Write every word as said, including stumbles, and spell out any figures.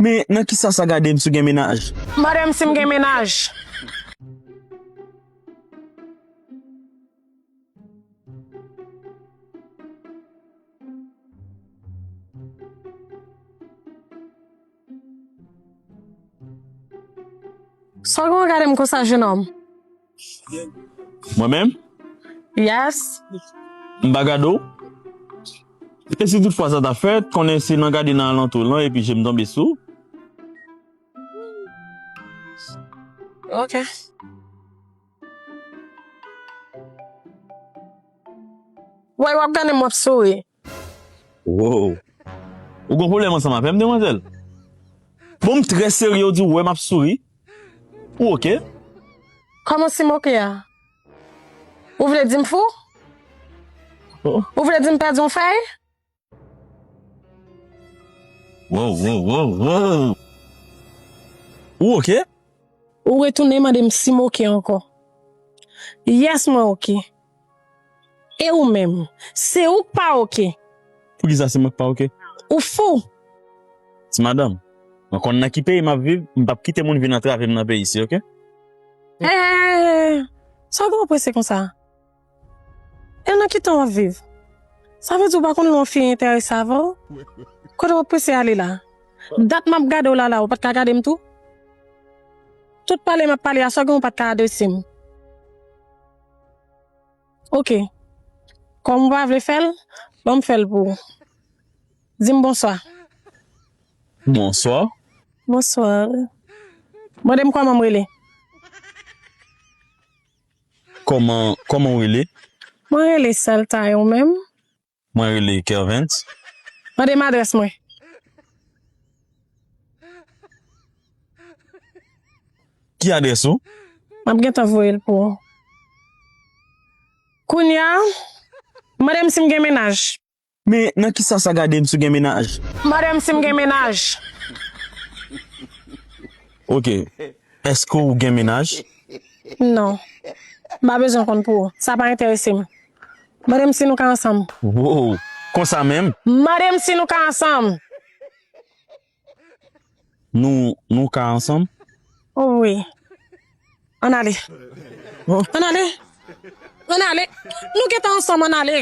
Men nan kisa sa gade m si w gen mennaj? Mande m si m gen mennaj. Sa w gen w gade m konsa, jenòm? Mwen menm? Yes. M pa gade w. E si tout fwa sa ta fèt, konnen se nan gade nan alantou w lan epi je m tonbe sou. Ok. Wè, w ap gade m, w ap souri. Wow. Ou gon pwoblèm ansanm avè m, demwazèl? Bon, m trè serye, ou di w wè m ap souri. Ou oke? Kòman si m oke a? Ou vle di m fou? Oh. Ou vle di m pèdi yon fèy? Wow, wow, wow, wow. Ou oke? Ou retounen mande m si m oke ankò. Yes, mwen oke. E ou menm? Se ou k pa oke. Poukisa se mwen k pa oke? Ou fou. Ti madanm, mwen konn nan ki peyi m ap viv, m p ap kite moun vin antrave m nan peyi isi, oke? Hey, hey, hey, hey. Sa w gen w prese konsa? E nan ki tan w ap viv? Sa vle di w pa konn lè yon fi enterese avè w? Kote w ap prese ale la? Dat m ap gade w la la, ou pa t ka gade m tou? Tout pale m ap pale a, sa w gen w pa t ka adrese m? Oke. Kòm ou pa vle fè l, ban m fè l pou ou. Di m bonswa. Bonswa. Bonswa. Mande m kòman m rele. Kòman, kòman w rele? Mwen rele Salta, e ou menm? Mwen rele Kervens. Mande m adrès mwen. Ki adrès ou? M ap gentan voye l pou ou. Kounye a, mande m si m gen mennaj. Men nan kisa sa gade m si w gen mennaj? Mande m si m gen mennaj. Oke. Èske w gen mennaj? Non. M pa bezwen konn pou ou. Sa pa enterese m. Mande m si nou ka ansanm. Wow. Konsa menm? Mande m si nou ka ansanm. Nou, nou ka ansanm? Oh wi. Ann ale. Oh. Ann ale. Ann ale. Nou gentan ansanm, ann ale.